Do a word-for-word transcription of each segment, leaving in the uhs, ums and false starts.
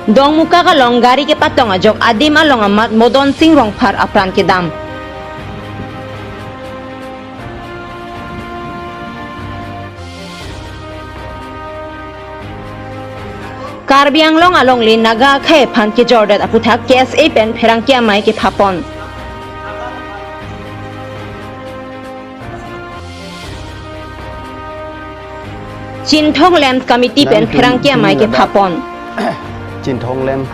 Dongmukak along gari kepatong ajok adim along amat Modon Sing Rongphar apran kedam. Karbi Anglong alongle Naga akhei aphan kejordet aputhak K S A pen pherangke amei kephapon. Chinthong Lamps Committee pen pherangke amei kephapon. Chinthong Lamps,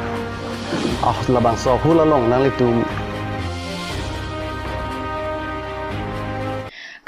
ah, labangso ahul along nanglitum.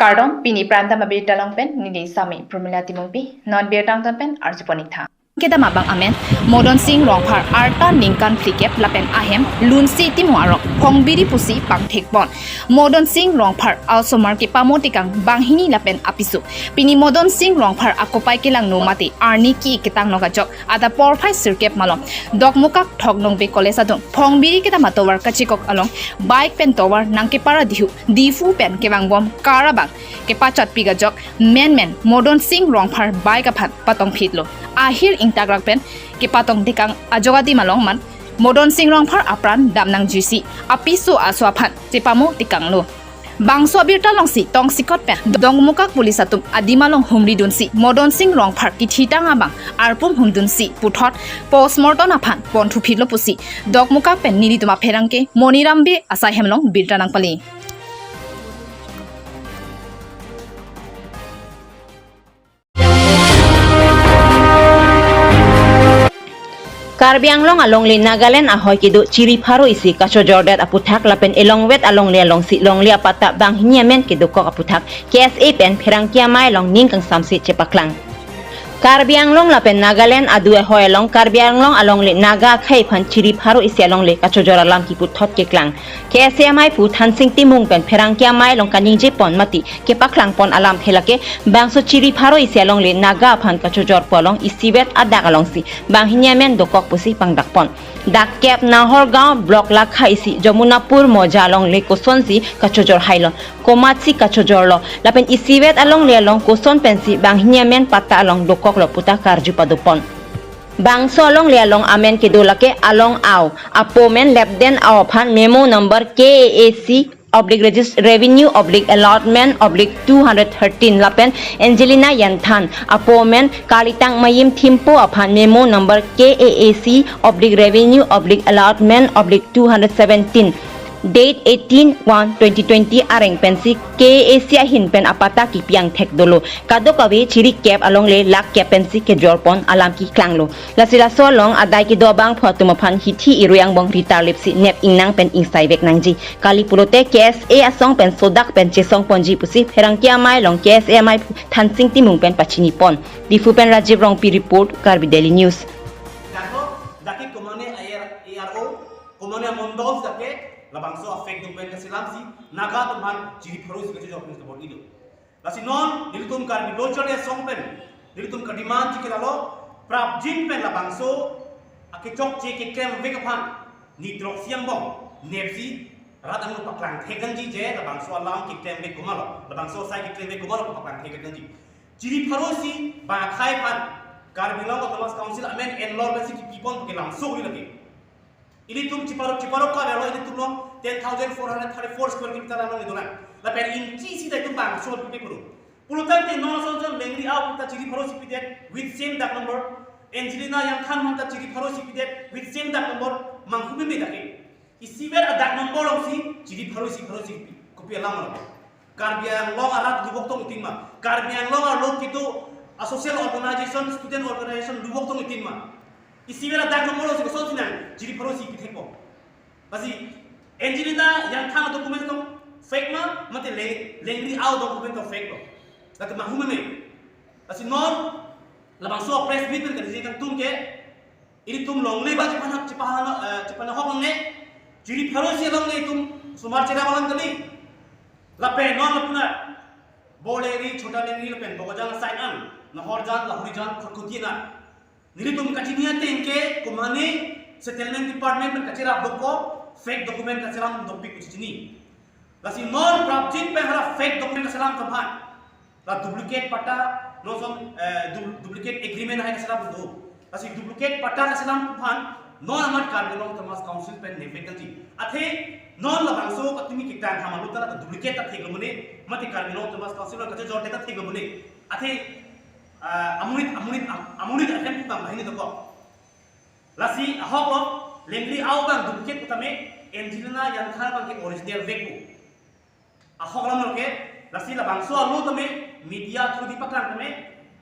Kardom, pini Prime Time abirta along pen neli Sami Pramila Timungpi, non birta angton pen arjupon ik tha. Kedam abang amen, Modon Sing Rongphar arta ningkan phlikep lapen ahem Lunsi Timung arong Phongbiri pusi pangthekpon. Modon Sing Rongphar a-osomar kepamo tekang banghini lapen apiso. Pini Modon Sing Rongphar akopai kelangno mate arni ki ketang nokajok adap porphai sirkep malom Dokmukak Thoknongbe College adung Phongbiri kedam atovar kachikok along bike pen tovar nangkepara dihu Diphu pen kevangbom car abang kepachatpik ajok menmen Modon Sing Rongphar bike aphan patongphitlo. Ahir ingtakrak pen kepatong tekang ajok adim along man Modon Sing Rongphar apran damnangjuisi apiso aso aphan chepamo tekanglo. Bangso abirta alongsi tongsekot pen Dongmukak police atum adim along humridunsi Modon Sing Rongphar kithitang abang arpum humdunsi puthot postmortem aphan ponthuphitlo pusi Dokmukak pen nelitum apherangke Moniram Bey asai hem along birta nangpali. Karbi Anglong alongle Nagaland ahoi kedo chiri pharo isi kachojordet aputhak lapen elongvet alongle alongsi longle apatta banghini amen kedokok aputhak K S A pen pherangke amei along ning kangsamse chepaklang. Karbi Anglong lapen Nagaland adu ahoi along Karbi Anglong alongle Naga akhei aphan chiri pharo isi alongle kachojor alam kiputhot keklang. K S A amei pu Thansing Timung pen pherangke amei along kaningjepon mate kepaklangpon alamthe lake bangso chiri pharo isi alongle Naga aphan kachojor pu along isivet adak alongsi banghini amen dokok pusi pangdakpon. Dak kep Nahorgaon block lakha isi Jamunapur Moja alongle kosonsi kachojor hailo, komatsi kachojorlo, lapen isivet alongle along koson pensi banghini amen patta along dokoklo puta karju padopon. Bangso alongle along amen kedo lake Along Ao, apo men Lepden Ao aphan memo number K A A C oblique regis-, revenue oblique allotment oblique two hundred thirteen lapen Angelina Yanthan, apo men Kalitang Mayim Thimpo aphan memo number K A A C oblique revenue oblique allotment oblique two hundred seventeen, date eighteen one twenty twenty areng pensi K A A C ahin pen apatta kipi angthek dolo. Kadokave chiri kep alongle lakh kep pensi kejorpon alam keklanglo. Lasi laso along adai kedo abangphu atum aphan hithi irui angbong ritarlipsi nep ingnang pen ingsaivek nangji. Kali pulote K S A asong pen sodak pen chesongponji pusi pherangke amei along K S A amei pu Thansing Timung pen pachinipon. Diphu pen Rajiv Rongpi report, Karbi Daily News. Dako, daki komane A R, A R O, komane mondol dake, labangso a-fake document kaselamsi, Naga atum aphan chiri pharo isi kachojor pu kabor ido. Lasi non, nelitum Karbi Lo Charli Asong pen, nelitum kademand chikilalo, prapjin pen labangso akechokche keklemvek aphan, ni throksi angbong nepsi rat angno paklangthek nangji je, labangso alam keklemvek komatlo, labangso asai keklemvek komatlo paklangthek nangji. Chiri pharo isi bang akhei aphan, Karbi Anglong Autonomous Council amen enlor pensi kipipon ke lamso uri lagi. Ilitum chiparo, chiparo ka relo ilitum long ten thousand four hundred thirty-four square kilometer along idolang. Lapen inchi isi ta itum bangso pipe puru. Pulotangte non ason ason Lengri Ao ta chiri pharo isi pidet with same dak number. Angelina Yanthan aphan ta chiri pharo isi pidet with same dak number, manghu meme dak e. Isivet adak number alongsi chiri pharo isi pharo isi pi. Kopi alam lo. Karbi Anglong arat duvok tong tin ma. Karbi Anglong arlo kedo a-social organization, student organization duvok tong tin ma. Isivet adak number alongsi kosonsi nang chiri pharo isi pithekpo. Lasi Angelina Yanthan document tong fake ma, mate Le-, Lengri Ao document tong fake lo. Lake manghu meme. Lasi non labangso press meet pen kaningje kangtung ke, ilitum longle ba chepana, chepana, eh, chepana hok longle, chiri pharo isi longle itum osomar cherap alam kali. Lapen non lapunar, Bor Lengri, Chota Lengri lapen Bokajan asai an, Nahorjan, Lahorijan, Khatkhati an. Nelitum kachini ateng ke, komane settlement department pen kacherap dokok, fake document kaselam dokpik pu chini. Lasi non prapjin pen hala fake document kaselam atum aphan, la duplicate patta, non ason, eh, du-, duplicate agreement hai kaselam do. Lasi duplicate patta kaselam atum aphan, Non amat Karbi Anglong Autonomous Council pen nepvek nangji. Athe non labangso patumi kitang hamalu tala ta duplicate ta theklo mune. Mate Karbi Anglong Autonomous Council lo kachojor ta theklo mune. Athe ah, amonit amonit am- amonit ahem pu bang bahini dokok. Lasi ahok lo, Lengri Ao bang duplicate pu tame, Angelina Yangthar bang ke original vek pu. Ahok lam lo ke, lasi labangso alo tame, media through di paklang tame,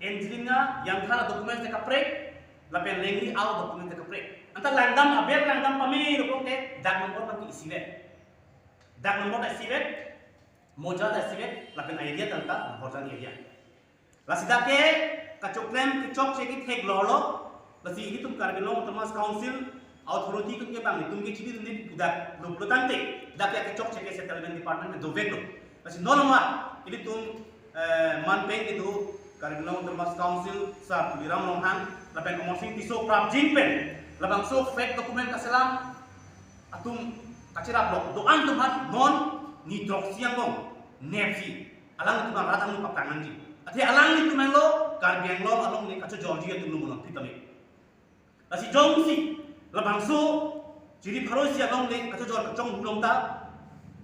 Angelina Yangthar document te kaprek, lapen Lengri Ao document te kaprek. Anta langdam aber langdam pame rupok ke, dak number bang ke isivet. Dak number ta isivet, moja ta isivet, lapen area ta anta Horjang area. Lasi dak ke kachoklem kechokche kethek lorlo. Lasi ilitum Karbi Anglong Autonomous Council authority atum ke bang netum ke chini netum ke pudak luplo tangte. Dak ke kechokche ke settlement department pen dovek lo. Lasi non amat ilitum eh, manpeng kedo Karbi Anglong Autonomous Council Sir Tuliram Ronghang lapen Amarsing Tisso prapjin pen labangso fake document kaselam atum kacherap lo. Do-an atum aphan non ni throksi angbong nepsi alanglitum arat angno paklang nangji. Athe alanglitum lo Karbi Anglong along le kachojorji atum lo monon pitame. Lasi jongsi labangso chiri pharo isi along le kachojor kachonghu long ta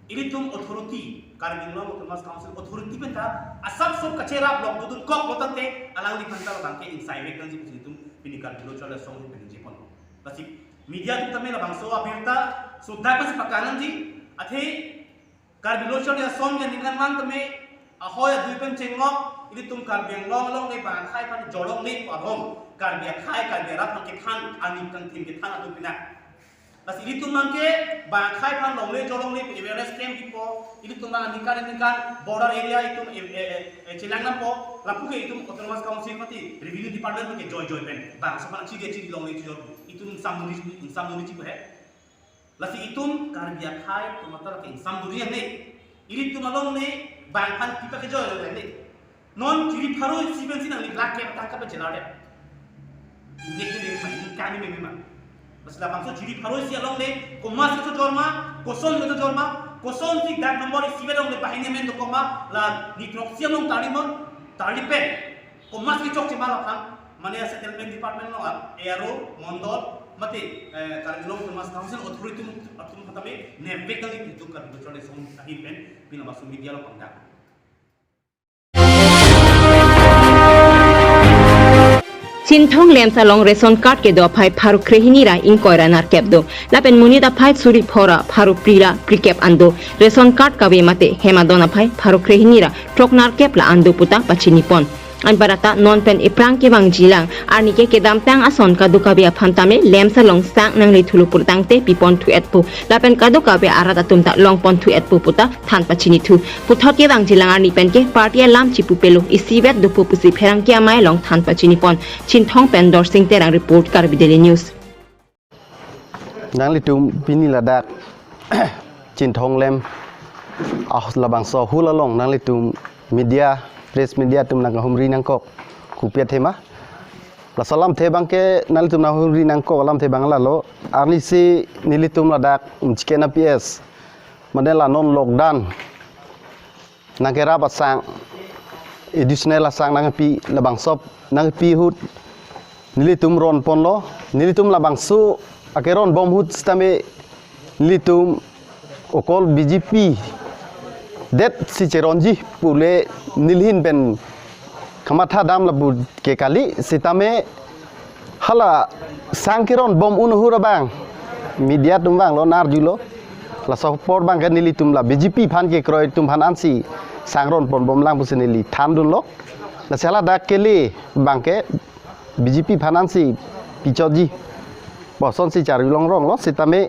ilitum authority, Karbi Anglong Autonomous Council authority pen ta asap sop kacherap lo, dodun kok lo tangte alangliphan ta labang ke ingsaivek nangji pusi ilitum pini Karbi Lo Chole Song pen ningje pon. Lasi media atum tame labangso abirta sudah pasi paklang nangji. Athe Karbi Lo Chole Song ke ningkan man tame ahoi adui pen chengok ilitum Karbi Anglong along le bang akhai aphan jorlongle pu along Karbi akhai Karbi arat aphan kethan ani kangthim kethan atum pinak. Lasi ilitum bang ke bang akhai aphan longle jorlongle pu awareness camp pipo, ilitum bang ningkan ningkan border area itum eh, eh, eh, eh, chelang nampo, lapu ke itum Autonomous Council mati Revenue Department ke joi joi pen bangso aphan chiri chiri longle chijor itum ingsamdunji, ingsamdunji pu he. Lasi itum Karbi akhai atum atal ke ingsamdunji ne. Ilitum along ne bang aphan pipa kejoi ne. Non chiri pharo isi pensi nangli lakh ke tangka pen chelar de. Inek ne ma, inek kami meme ma. Lasi labangso chiri pharo isi along ne komas kachojor ma, koson kachojor ma, kosonsi dak number isivet along ne bahini amen dokok ma, la ni throksi along tarli mon, tarli pen. Komas kechokche ma laphan, mane settlement department along, A R O, mondol, mate eh, Karbi Anglong Autonomous Council authority atum, atum aphan tame nepvek nangji pu itum Karbi Lo Chole Song ahin pen pini labangso media along pangdak. Chinthong Lemsa along ration card kedo aphai pharo krehini ra ingkoi ra nerkep do. Lapen monit aphai suri phora pharo phli ra phlikep an do. Ration card kave mate hem adon aphai pharo krehini ra throk nerkep la an do puta pachini pon. Anparta non pen ephrang kevangjilang arni ke kedamtang ason kadokave aphan tame Lemsa along sang nangle thulo pulotangte pipon thu-et pu. Lapen kadokave arat atum ta longpon thu-et pu puta than pachini thu. Puthot kevangjilang arni pen ke party alam chipupelo, isivet dopo pusi pherangke amei along than pachini pon. Chinthong pen Dorsing Terang report, Karbi Daily News. Nanglitum pini ladak Chinthong Lem ah labangso ahul along nanglitum media, press media atum nang humri nangkok kopi athema. Laso alamthe abang ke nanglitum nang humri nangkok alamthe abang lalo. Arnisi nelitum ladak M C K N P S mane la non lockdown nangkerap asang, additional asang nangpi labangso nangpi ahut nelitum ronponlo, nelitum labangso akeron bom ahut sitame nelitum okol B J P detsi cheronji pule neli ahin pen kamatha dam lapu ke kali, sitame hala sang keron bom un ahut abang media atum vanglo, nerjulo. Laso apor abang ke nelitum la B J P aphan kekroi atum aphan ansi sang ronpon bomlang pusi neli thandunlo. Lasi haladak kele abang ke B J P aphan ansi pichotji pu asonsi charjulong ronglo, sitame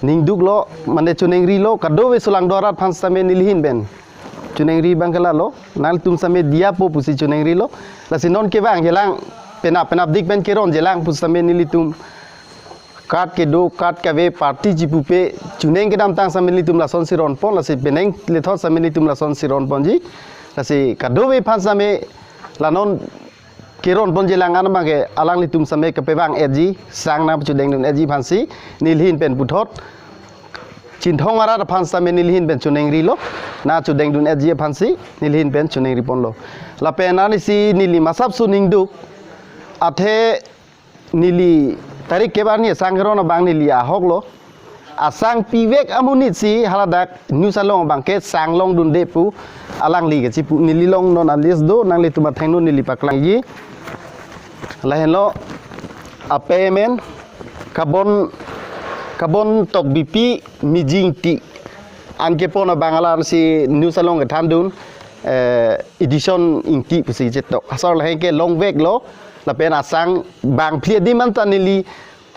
ningduklo, mane choningri lo, kadokave sulangdo arat aphan sitame neli ahin pen choningri abang ke lalo, nangtum sitame diyapo pusi choningrilo. Lasi non kevangjilang, penap penapdik pen keronjilang pu sitame nelitum card kedo, card kave, party chipupe, chuning kedamtang sitame nelitum lasonsi ronpon, lasi penang lethot sitame nelitum lasonsi ronponji. Lasi kadokave aphan sitame la non keronponjilang an abang ke alanglitum sitame kepevang-etji, sang nangchudengdun-etji aphansi neli ahin pen puthot Chinthong arat aphan sitame neli ahin pen choningrilo, nangchudengdun-etji aphansi neli ahin pen choningriponlo. Lapen arnisi neli masapso ningduk, athe neli tarik kep arni sang keron abang neli ahok lo. Asang pivek amonit si haladak news along abang ke sang longdunde pu alangli kachipu, neli along non alis do, nanglitum athengno neli paklangji. Lahenlo apemen Kabon, Kabon Tokbipi Mijingti an kepon abang alarsi news along kethandun, eh, Edison Ingti pusi chetok. Asor lahei ke longveklo, lapen asang bang phli adim anta neli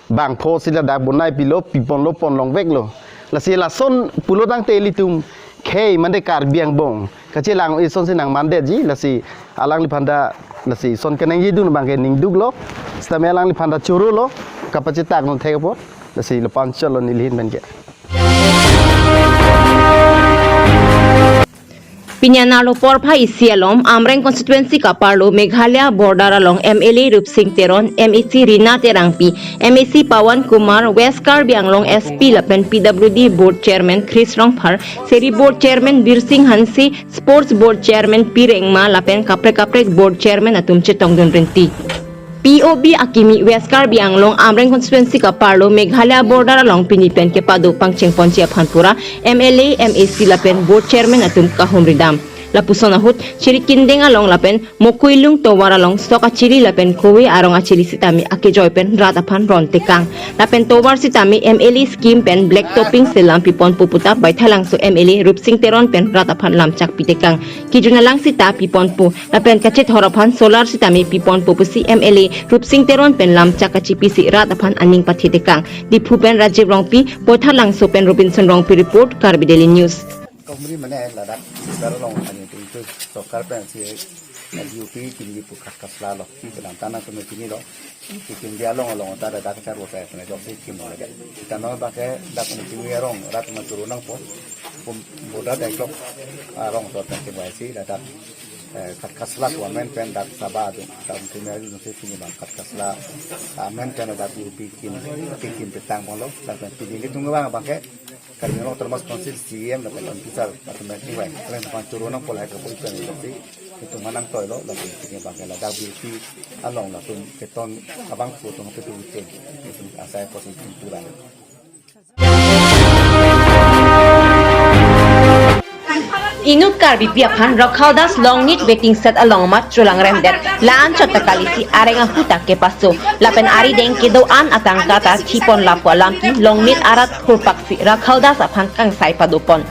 bangpho si ladak bonai pilo, piponlo, pon longveklo. Lasi lason pulo tangte ilitum khei mande Karbi angbong kachelang ison si nangmandetji, lasi alangliphan ta, lasi ison kenangjidun abang ke ningduklo, sitame alangliphan ta chorolo, kapachetak non thek apot, lasi lapu-an chotlo neli ahin pen ke. Pini anerlo porphai isi alom Amreng constituency kaparlo Meghalaya border along M L A Rupsing Teron, M A C Rina Terangpi, M A C Pawan Kumar, West Karbi Anglong S P lapen P W D Board Chairman Chris Rongphar, Seri Board Chairman Birsing Hanse, Sports Board Chairman Pi Rengma lapen kaprek kaprek Board Chairman atum chetongdun rinti. P O B akimi West Karbi Anglong Amreng constituency kaparlo Meghalaya border along pini pen kepado pangchengponji aphan pura M L A, M A C lapen Board Chairman atum kahumri dam. Lapuson ahut Chirikindeng along lapen Mokoilung tovar along sok achili lapen kove arong achili sitame akejoi pen rat aphan ron tekang. Lapen tovar sitame M L A scheme pen black topping selam piponpo puta Baithalangso M L A Rupsing Teron pen rat aphan lamchak pitekang. Kejun alang sita piponpo. Lapen kachethor aphan solar sitame piponpo pusi M L A Rupsing Teron pen lamchak kachipisi rat aphan aning pathetekang. Diphu pen Rajiv Rongpi, Baithalangso pen Robinson Rongpi report, Karbi Daily News. Komri mane ladak, ladak along ani tingtu sokar pen si D U P kini pu khat kasla lo. Kedamtang nangtum chinilo. Kikim dia along along ta ladak kachar bota pen joksi kim lo ladak. Kita no abang ke dak ni kimi arong rat ma turu nangpo. Pum boda dak lok arong to pen kevai si ladak, eh, khat kasla ku amen pen dak saba adung. Dak kimi arong si kimi abang khat kasla amen pen dak D U P kim, kim petang bolo. Dak pen pini ilitum abang abang ke Karbi Anglong Autonomous Council C E M lapen M P sir atum nangkevai. Kalian abang turu nangpo lahai kapui pen joksi. Itum manang toilo, lapen kimi abang ke ladak D U P along latum keton abang pu atum ketu pen. Itum asai apot itum pulang. Inut Karbipi aphan Rakhal Das Longnit waiting shed along amat cholangremdet, la-an chot ta kalisi areng ahut ta kepaso, lapen arideng kedo-an atangka ta thipon lapu alam ke Longnit arat thurpaksi Rakhal Das aphan kangsai padopon.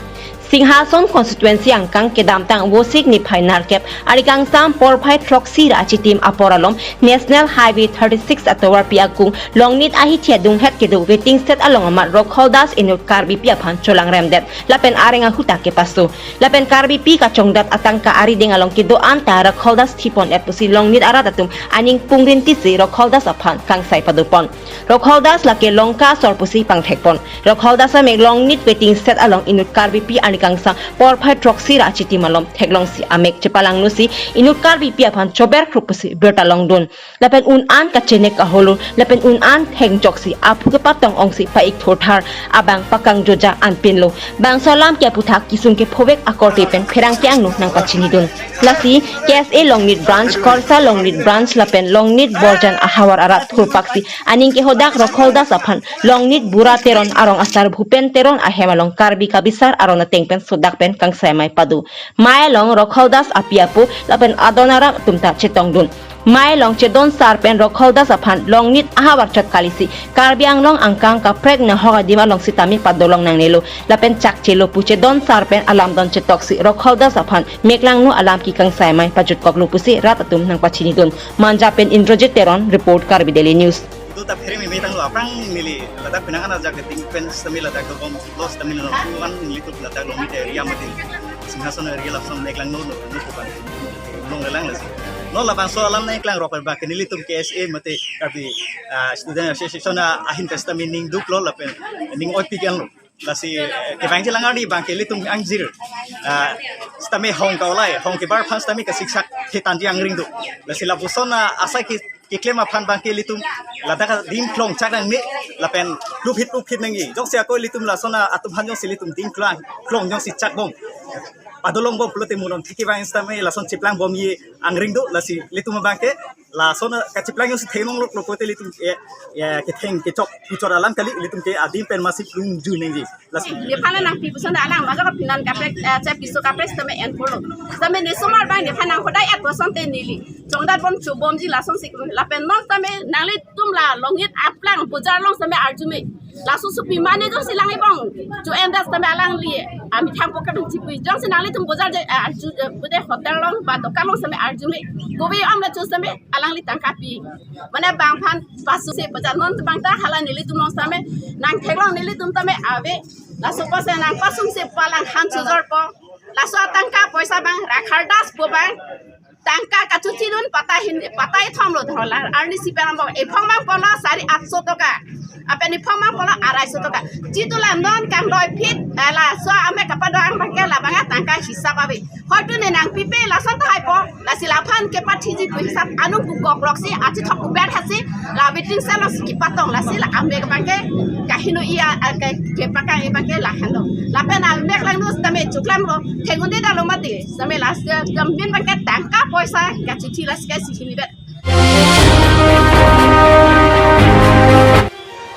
Singhason constituency angkang kedamtang Vosik niphai nerkep, arni kangsam porphai throksi ra achitim apor along National Highway thirty-six atovarpi akung Longnit ahithi adunghet kedo waiting shed along amat Rakhal Das inut Karbipi aphan cholangremdet lapen areng ahut ta kepaso. Lapen Karbipi kachongdat atangka arideng along kedo-an ta Rakhal Das thipon-et pusi Longnit arat atum aning pungrinti si Rakhal Das aphan kangsai padopon. Rakhal Das lake Longka asor pusi pangthekpon. Rakhal Das amek Longnit waiting shed along inut Karbipi arni kangsam porphai throksi ra achitim along theklongsi amek chepalangnosi inut Karbipi aphan chober krup pusi birta longdun. Lapen un-an kachenek kaholo, lapen un-an thengjoksi aphu kepatong ongsi pa-ik thurthar abang pakangjoja anpinlo. Bangso alam ke aputhak kisung kephovek akorte pen pherangke angno nangpachinidun. Lasi K S A Longnit branch, Korsa Longnit branch lapen Longnit Borjan ahavar arat thurpaksi aning kehodak Rakhal Das aphan Longnit Bura Teron arong asar Bhupen Teron ahem along Karbi kabisar aron ateng pen sodak pen kangsai amei pado. Mei along Rakhal Das api apo lapen adon arat atum ta chetongdun. Mei along chedon sar pen Rakhal Das aphan Longnit ahavar chot kalisi Karbi Anglong angkang kaprek nahok adim along sitame padolong nangnelo lapen chakchelo pu chedon sar pen alamdon chetoksi Rakhal Das aphan meklangno alam ke kangsai amei pajutkoklo pusi rat atum nangpachinidun. Manja pen Indrajit Teron report, Karbi Daily News. Itum ta phereme metanglo, aphrang neli ladak penang ana jak ting pen sitame ladak dobom los sitame lo man nelitum ladak Longnit area mate Singhason area lapuson meklangno no no ko ban longlelang lasi. Non labangso alam nangklangrok abang ke nelitum K S A mate Karbi, ah, Student Association ahin pen sitame ningduklo lapen ning-oipi-iklo. Lasi, eh, kevangji alang arni abang ke ilitum angjir, ah, sitame hong kaulai, hong kebar aphan sitame kasiksak thetanji angring do. Lasi lapuson asai ke keklem aphan abang ke ilitum ladak adim klong chak nangne lapen lupit lupit nangji. Joksi ako ilitum lason atum aphan jongsi ilitum dim klong, klong jongsi chakbom, padolong bom pulote mo non tiki bang sitame lason cheplang bomji angring do, lasi ilitum abang ke lason kacheplang jongsi theklong loklo pulote ilitum ke, ya, ketheng kechok puchot alam kali, ilitum ke adim pen masip lungju nangji. Lasi nephan nangpi puson alang, majok aphinan kaprek, eh, che piso kaprek sitame enpolo. Sitame ne osomar abang nephan nangkhodai et puson te neli chongdat bom chobomji lasonsi, lapen non sitame nanglitum la Longit aplang bojar along sitame arjume. Laso supi mane jongsi lang ibong cho endas sitame alangli amethang poka bang chipui. Jongsi nanglitum bojar je, eh, arju, eh, bude hotel along ba dokan along sitame arjume, kove om la cho sitame alangli tangka pi. Mane bangphan pasumse bojar, non bang ta hala nelitum along sitame nangtheklong, nelitum tame ave. Laso pusi nangpasumse palang han chojorpo. Laso tangka poisa bang Rakhar Das pu bang tangka kachuchidun patta hin, patta ithom lo dhola. Arnisi pen bang ephong bang polo sari atso toka, apen ephong bang polo arai so toka. Chitula non kangdoi phit, eh, laso amek kapado ang bang ke labang atangka hisap ave. Hoitu ne nangpipe lason tahai po, lasi laphan kepathiji pu hisap anung pu koklok si achithok kubet hasi la waiting cell si kepatong, lasi la amek bang ke kaheno iya, eh, ke, kepakang bang ke lahenlo. Lapen amek langno sitame choklemlo, thengundedetlo mati. Sitame lasi gambin bang ke tangka poisa kachithi lasi ke sihini bet.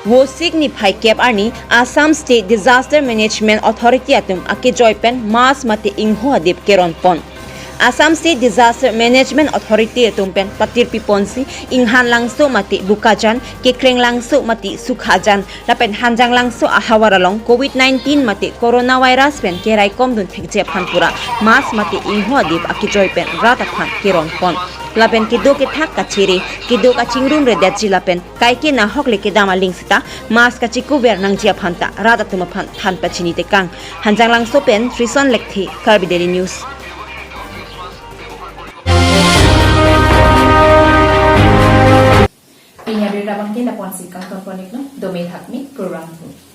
Vosik niphai kep arni Assam State Disaster Management Authority atum akejoi pen mask mate ingho adip keron pon. Assam State Disaster Management Authority atum pen patirpi ponsi Inghan Langso mate Bokajan, Kekreng Langso mate Sukhajan, lapen Hanjang Langso ahavar along covid nineteen mate coronavirus pen keraikom dun thekji aphan pura mask mate ingho adip akejoi pen rat aphan keron pon. Lapen kedo kethak kachere, kedo kachingrum redetji lapen kaike nahok le kedam aling sita mask kachikuver nangji aphan ta rat atum aphan than pachini tekang. Hanjang Langso pen Trison Lekthe, Karbi Daily News. Pini abirta abang ke lapu-ansi kangton pon iknon, dome thakmi program thu.